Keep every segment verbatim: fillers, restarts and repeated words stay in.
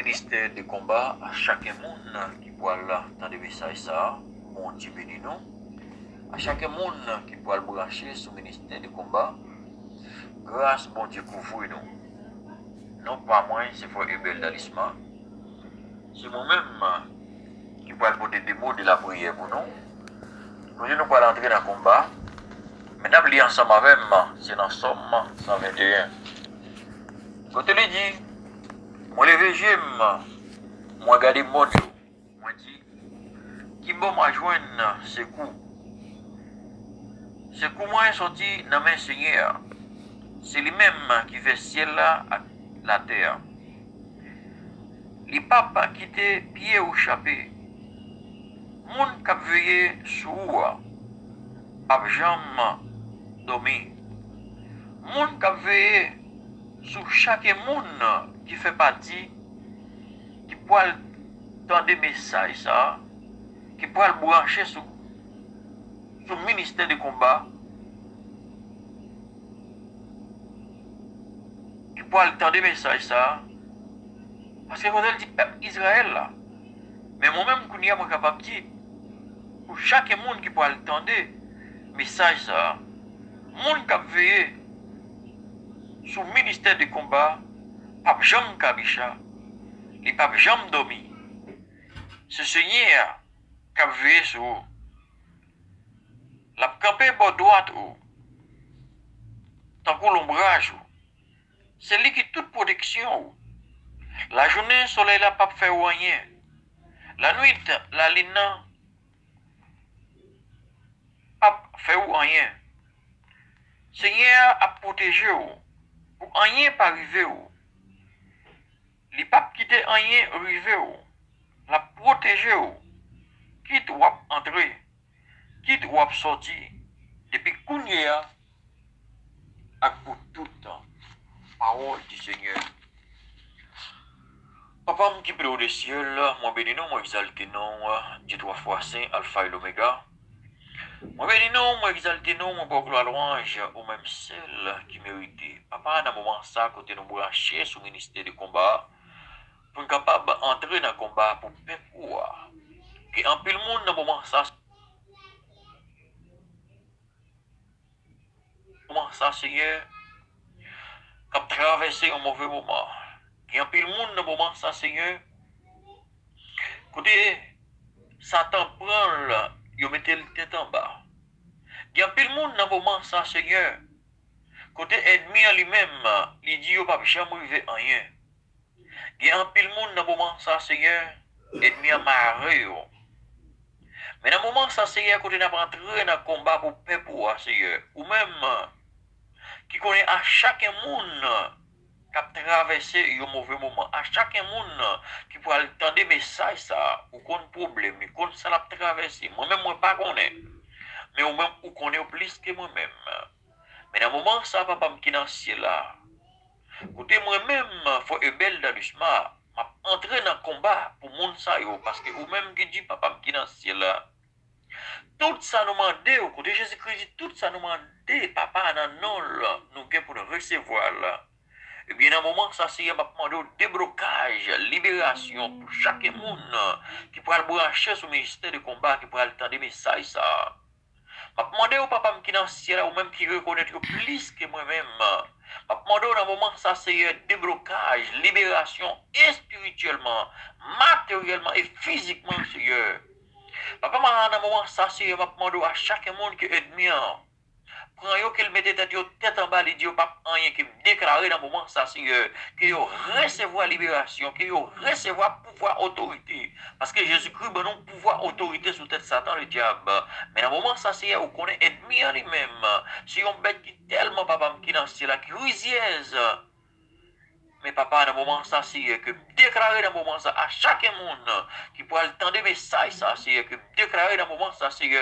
Ministè de konba, a chaken moun ki pral tande mesaj sa a, Bondye beni nou. A chaken moun ki pral branche sou ministè de konba, gras Bondye kouvri nou. Non pa mwen, se frè Ebel Dalisma. Se mwen menm ki pral pote de mo de lapriyè pou nou. Kounye a nou pral antre nan konba. Men n ap li ansanm avè m, se nan Sòm san venteyen. Kote li di, mwen leve je m, mwen gade mòn yo, mwen di, ki bò m a jwenn sekou? Sekou mwen sòti nan men Senyè a. Se li menm ki fè syèl la ak latè a. Li p ap kite pye w chape. Moun k ap veye sou ou a p ap janm dòmi. Moun k ap veye sou chaken moun ki fè pati, ki pral tande mesaj sa a, ki pral branche sou, sou ministè de konba, ki pral tande mesaj sa a, paske kote l di pèp Izrayèl la. Men mwen menm, kounye a, mwen kapab di, pou chaken moun ki pral tande mesaj sa a, moun k ap veye sou ministè de konba p ap janm kabicha, li p ap janm dòmi. Se Senyè a k ap veye sou ou. L ap kanpe bò dwat ou, tankou lonbraj ou. Se li ki tout pwoteksyon ou. Lajounen, solèy la p ap fè ou anyen. Lannuit, lalin nan p ap fè ou anyen. Senyè a ap pwoteje w pou anyen pa rive w. Li p ap kite anyen rive w. L ap pwoteje w, kit w ap antre, kit w ap sòti, depi kounye a ak pou tout tan. Pawòl di Senyè. Papa m ki pi wo de syèl, mwen beni non, mwen egzalte non w, Dye twa fwa sen, Alfa e Lomega. Mwen beni non w, mwen egzalte non w, mwen ba w glwa, lwanj, ou menm sèl ki merite. Papa, nan moman sa, kote nou branche sou ministè de konba a, pou n kapab antre nan konba pou pèp ou a. Gen anpil moun nan moman sa, moman sa, Senyè, k ap travèse yon move moman. Gen anpil moun nan moman sa, Senyè, kote Satan pran l, yo mete l tèt anba. Gen anpil moun nan moman sa, Senyè, kote ènmi an li menm, li di yo p ap janm rive anyen. Gen anpil moun nan moman sa, Senyè, ènmi an mare yo. Men nan moman sa, Senyè, kote n ap antre nan konba pou pèp ou a, Senyè, ou menm ki konnen a chaken moun k ap travèse yon move moman, a chaken moun ki pral tande mesaj sa a, ou konn pwoblèm li, konn sa l ap travèse. Mwen menm, mwen pa konnen. Men ou menm, ou konnen yo plis ke mwen menm. Men nan moman sa, Papa m ki nan syèl la, kote mwen menm, frè Ebel Dalisma, m ap antre nan konba pou moun sa yo, paske ou menm ki di, Papa m ki nan syèl la, tout sa nou mande w, kote Jezikri di, tout sa nou mande Papa a nan non l, nou gen pou n resevwa l. Ebyen, nan moman sa, Senyè, m ap mande w deblokaj, liberasyon pou chaken moun ki pral branche sou ministè de konba, ki pral tande mesaj sa a. M ap mande w, Papa m ki nan syèl la, ou menm ki rekonèt yo plis ke mwen menm. M ap mande w nan moman sa, Senyè, deblokaj, liberasyon espirityèlman, materyèlman e fizikman, Senyè. Papa m, nan moman sa, Senyè, m ap mande w a chaken moun ke ènmi an pran yo, ke l mete tèt yo tèt anba, li di yo p ap anyen, ke m deklare nan moman sa, Senyè, ke yo resevwa liberasyon, ke yo resevwa pouvwa, otorite. Paske Jezikri ban nou pouvwa, otorite sou tèt Satan, ledyab. Men nan moman sa, Senyè, ou konnen ènmi an li menm, se yon bèt ki tèlman, Papa m ki nan syèl la, ki rizyèz. Men Papa, nan moman sa, Senyè, ke m deklare nan moman sa, a chaken moun ki pral tande mesaj sa, Senyè, ke m deklare nan moman sa, Senyè,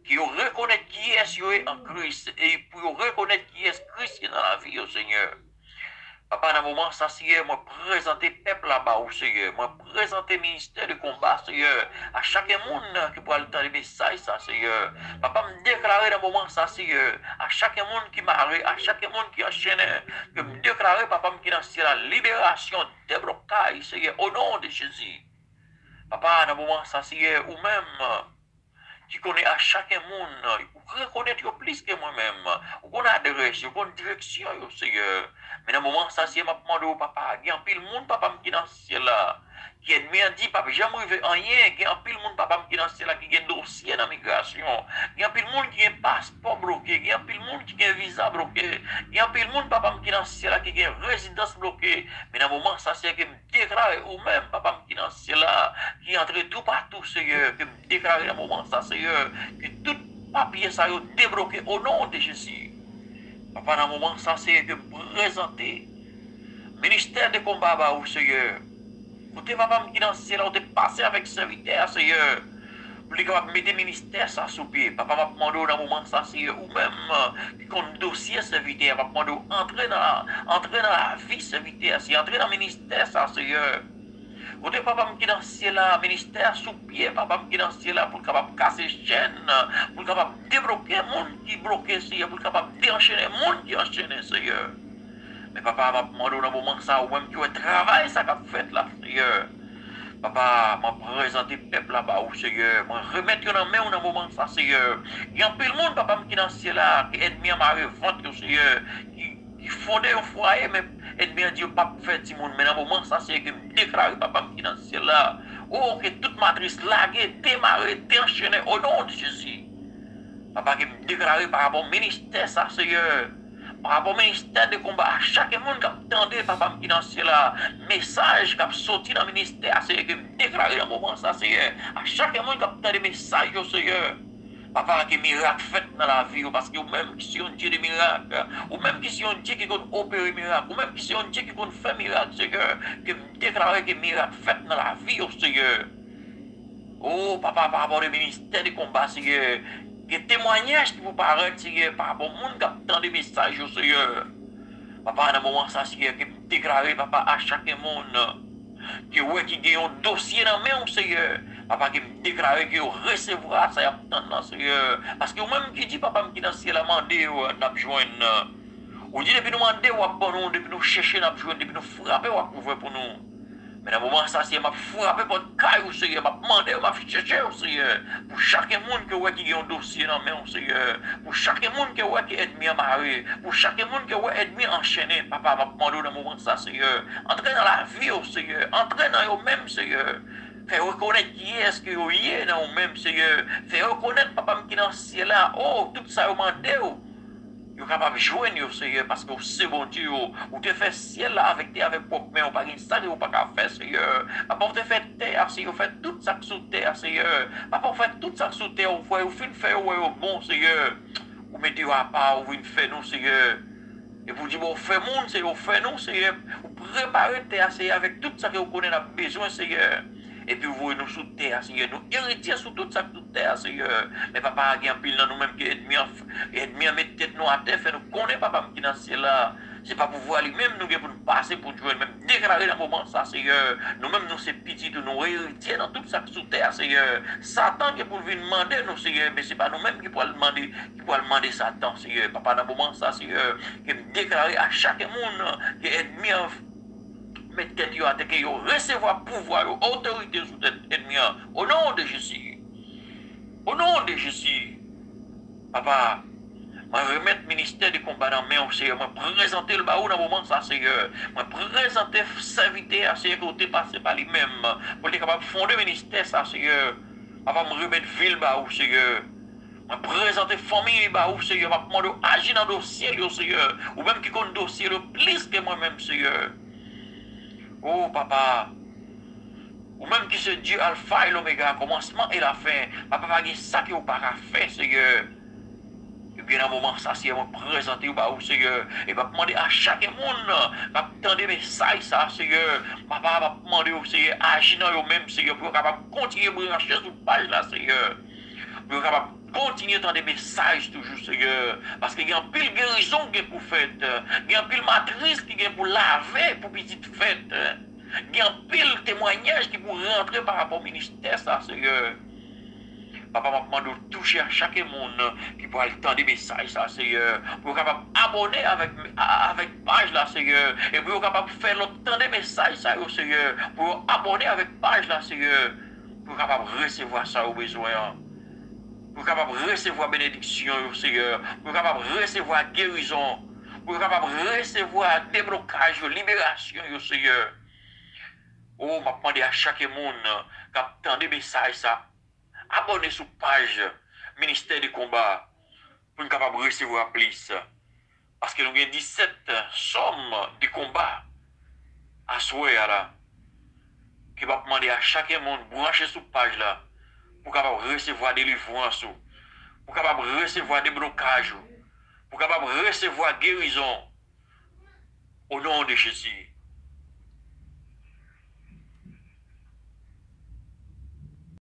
ke yo rekonèt kiyès yo ye an Kris, e pou yo rekonèt kiyès Kris ye nan lavi yo, Senyè. Papa, nan moman sa, Senyè, mwen prezante pèp la ba ou, Senyè. Mwen prezante ministè de konba, Senyè, a chaken moun ki pral tande mesaj sa, Senyè. Papa, m deklare nan moman sa, Senyè, a chaken moun ki mare, a chaken moun ki anchennen, ke m deklare, Papa m ki nan syèl la, liberasyon, deblokaj. kay, Seyè, o non de Jezi. Papa, nan moman sa, Seyè, ou menm ki konnen a chaken moun, ou rekonèt yo plis ke mwen menm. Ou konn adrès yo, ou konn direksyon yo, Seyè. Men nan moman sa, Seyè, m ap mande w, papa, gen anpil moun, papa m ki nan syèl la, ki ènmi an di p ap janm rive anyen. Gen anpil moun, papa m ki nan syèl la, ki gen dosye nan migrasyon. Gen anpil moun ki gen paspò bloke. Gen anpil moun ki gen viza bloke. Gen anpil moun, papa m ki nan syèl la, ki gen rezidans bloke. Men nan moman sa, Seyè, ke m deklare ou menm, papa m ki nan syèl la, ki antre toupatou, Seyè, ke m deklare nan moman sa, Seyè, ke tout papye sa yo debloke o non de Jezi. Papa, nan moman sa, Seyè, ke m prezante ministè de konba ba ou, Seyè. Kote papa m ki nan syèl la, ou te pase avèk sèvitè a, Seyè, pou li kapab mete ministè sa sou pye. Papa, m ap mande w nan moman sa, Seyè, ou menm ki konn dosye sèvitè a, m ap mande w antre nan, antre nan lavi sèvitè a, Seyè, antre nan ministè sa, Seyè. Kote papa m ki nan syèl la, ministè a sou pye papa m ki nan syèl la, pou l kapab kase chèn, pou l kapab debloke moun ki bloke, Seyè, pou l kapab deanchene moun ki anchene, Seyè. Men papa, m ap mande w nan moman sa, ou menm ki wè travay sa k ap fèt la, Seyè. Papa, mwen prezante pèp la ba ou, Seyè. Mwen remèt yo nan men w nan moman sa, Seyè. Gen anpil moun, papa m ki nan syèl la, ke ènmi an mare vant yo, Seyè. Ki, ki fonde yon fwaye, men ènmi an di yo p ap fè timoun. Men nan moman sa, Seyè, ke m deklare, papa m ki nan syèl la. O, ke tout matris lage, demare, deanchene, o non de Jezi. Papa, ke m deklare pa rapò ministè sa, Seyè. Pa rapò ministè de konba, a chaken moun k ap tande, papa m ki nan syèl la, mesaj k ap soti nan ministè a, Seyè, ke m deklare nan moman sa, Seyè, a chaken moun k ap tande mesaj yo, Seyè. Papa, ke mirak fèt nan lavi yo, paske ou menm ki se yon Dye de mirak, ou menm ki se yon Dye ki konn opere mirak, ou menm ki se yon Dye ki konn fè mirak, Seyè, ke m deklare ke mirak fèt nan lavi yo, Seyè. O, papa, pa rapò de ministè de konba, Seyè, gen temwayaj ki pou parèt, Seyè, pa rapò moun k ap tande mesaj yo, Seyè. Papa, nan moman sa, Seyè, ke m deklare, papa, a chaken moun ke w wè ki gen yon dosye nan men w, Seyè. Papa, ke m deklare ke yo resevwa sa y ap tann nan, Seyè. Paske ou menm ki di, papa m ki nan syèl la, mande w, n ap jwenn. Ou di, depi nou mande, w ap ban nou, depi nou chèche, n ap jwenn, depi nou frape, w ap ouvè pou nou. Men nan moman sa, Seyè, m ap frape pòt kay ou, Seyè. M ap mande w, m ap chèche w, Seyè. Pou chaken moun ke w wè ki gen yon dosye nan men w, Seyè. Pou chaken moun ke w wè ke ènmi an mare. Pou chaken moun ke w wè ènmi an anchene. Papa, m ap mande w nan moman sa, Seyè. Antre nan lavi yo, Seyè. Antre nan yo menm, Seyè. Fè yo rekonèt kiyès ke yo ye nan ou menm, Seyè. Fè yo rekonèt, papa m ki nan syèl la. O, tout sa yo mande w. Yo kapab jwenn yo, Seyè, paske w se Bondye yo. Ou te fè syèl la avèk tè avèk pwòp men w. Pa gen sa ke ou pa ka fè, Seyè. Papa, ou te fè tè a, Seyè. Ou fè tout sa k sou tè a, Seyè. Papa, ou fè tout sa k sou tè a. Ou fè, ou fin fè yo wè yo bon, Seyè. Ou mete yo apa, ou vin fè nou, Seyè. Epi ou di, bon, ou fè moun, Seyè, ou fè nou, Seyè. Ou prepare tè a, Seyè, avèk tout sa ke ou konnen n ap bezwen, Seyè. Epi ou voye nou sou tè a, Seyè. Nou eritye sou tout sa k sou tè a, Seyè. Men papa, gen anpil nan nou menm ke ènmi an, ènmi an met tèt nou atè, fè nou konnen, papa m ki nan syèl la, se pa pouvwa li menm nou gen pou nou pase pou n jwenn. Men m deklare nan moman sa, Seyè, nou menm nou se pitit ou, nou eritye nan tout sa k sou tè a, Seyè. Satan gen pou l vin mande nou, Seyè, men se pa nou menm ki pral mande, ki pral mande Satan, Seyè. Papa, nan moman sa, Seyè, ke m deklare a chaken moun ke ènmi an met tèt yo atè, ke yo resevwa pouvwa yo, otorite yo sou tèt ènmi an. O non de Jezi. O non de Jezi. Papa, mwen remèt ministè de konba nan men w, Seyè. Mwen prezante l ba ou nan moman sa, Seyè. Mwen prezante sèvitè a, Seyè, ke w te pase pa li menm, pou l te kapab fonde ministè sa, Seyè. Papa, mwen remèt vi l ba ou, Seyè. Mwen prezante fanmi li ba ou, Seyè. M ap mande w aji nan dosye l yo, Seyè. Ou menm ki konn dosye l yo plis ke mwen menm, Seyè. O, papa, ou menm ki se Dye Alfa e Lomega, kòmansman e lafen. Papa, pa gen sa ke ou pa ka fè, Seyè. Ebyen, nan moman sa, Seyè, mwen prezante yo ba ou, Seyè. E m ap mande a chaken moun k ap tande mesaj sa, Seyè. Papa, m ap mande yo, Seyè, aji nan yo menm, Seyè, pou yo kapab kontinye branche sou paj la, Seyè. Pou yo kapab kontinye tande mesaj toujou, Seyè. Paske gen anpil gerizon ki gen pou fèt. Gen anpil matris ki gen pou lave pou pitit fèt. Gen anpil temwayaj ki pou rantre pa rapò ministè sa, Seyè. Papa, m ap mande w touche a chak moun ki pral tande mesaj sa, Seyè, pou yo kapab abòne avèk, a- avèk paj la, Seyè, e pou yo kapab fè lòt tande mesaj sa yo, Seyè, pou yo abòne avèk paj la, Seyè, pou yo kapab resevwa sa yo bezwen an, pou yo kapab resevwa benediksyon yo, Seyè, pou yo kapab resevwa gerizon, pou yo kapab resevwa deblokaj yo, liberasyon yo, Seyè. O, m ap mande a chak moun k ap tande mesaj sa, abòne sou paj Ministè de Konba pou n kapab resevwa plis. Paske nou gen disèt sòm de konba aswè a la. Ke m ap mande a chak moun branche sou paj la pou kapab resevwa delivrans ou, pou kapab resevwa deblokaj ou, pou kapab resevwa gerizon. O non de Jezi.